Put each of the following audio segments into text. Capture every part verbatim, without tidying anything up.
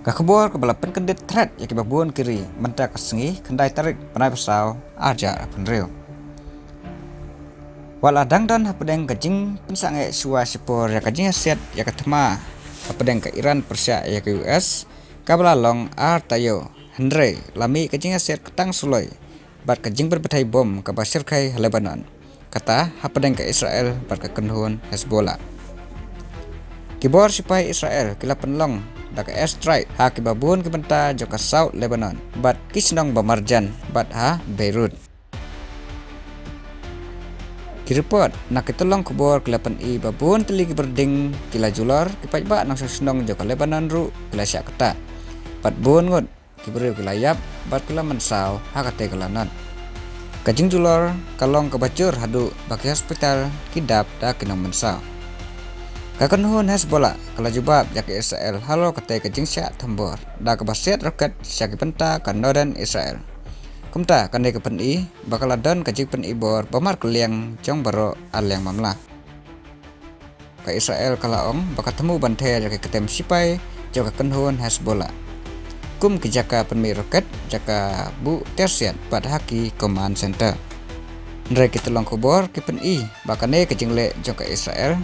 Ka khubor kaba la pynkyndit thret ïa kiba bun ki ri mynta ka sngi khyndai tarik bnai ba saw arhajar arphew hynriew. Wat la dang don hapdeng ka jingpynsangeh shuwa shipor ïa ka jingïasiat ïa ka thma hapdeng ka Iran pyrshah ïa ka U S kaba la long ar taïew, hynrei la mih ka jingïasiat kyrteng suloi bad ka jingpynpyrthei bom kaba shyrkhei ha Lebanon, kata hapdeng ka Israel bad ka kynhun Hezbollah. Ki bor sipai Israel ki la pynlong da ka airstrike ha kiba bun ki bynta jong ka South Lebanon bad ki shnong ba marjan bad ha Beirut. Ki report na ki tyllong khubor ki la pyni ba bun tylli ki byrding ki la julor, ki paidbah nongshong shnong jong ka Lebanon ruh ki la shah ktah bad bun ngut ki briew ki la ïap bad ki la mynsaw ha katei ka lanot. Ka jingjulor ka long kaba jur haduh ba ki hospital ki dap da ki nongmynsaw. Ka kynhun Hezbollah ka la jubab ïa ka Israel halor katei ka jingshah thombor da kaba siat roket sha ki bynta ka northern Israel. Kumta kane ka pyni ba ka la don ka jingpyni bor ba markylliang jong baroh ar liang mamla. Ka Israel ka la ong ba ka thmu ban ther ïa ki kyntem sipai jong ka kynhun Hezbollah kum ki jaka pynmih roket, jaka buh tiar siat bad ha ki command center. Hynrei ki tyllong khubor ki pyni ba kane ka jingleh jong ka Israel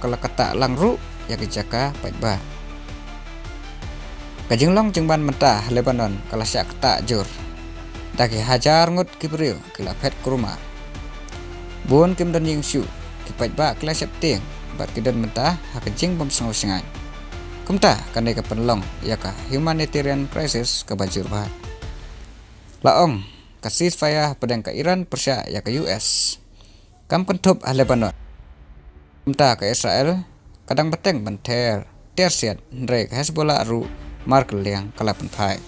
ka la ktah lang ruh ïa ki jaka paidbah. Ka jinglong jingman mynta ha Lebanon ka la shah ktah jur, da ki hajar ngut ki briew ki la phet kumno. Bun kim don ïing shuh, ki paidbah ki la sheptieng bad ki don mynta ha ka jingbym sngew shngaiñ. Kumta kane ka pynlong ïa ka humanitarian crisis kaba jur bha. La ong ka ceasefire hapdeng ka Iran pyrshah ïa ka U S kam kynthup ha Lebanon. Kumta ka Israel ka dang bteng ban ther tiar siat, hynrei ka Hezbollah ruh markylliang ka la pynphai.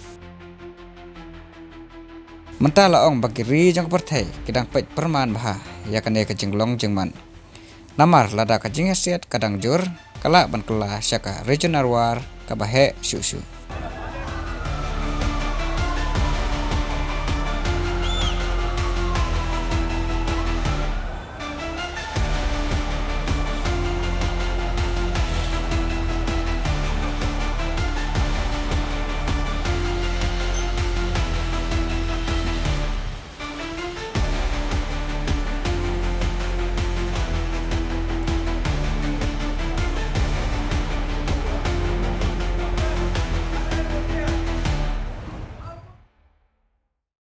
Mynta la ong ba ki ri jong ka pyrthei ki dang peit pyrman bha ïa kane ka jinglong jingman. Namar lada ka jingïasiat ka dang jur, ka lah ban kylla sha ka regional war kaba heh shuh shuh.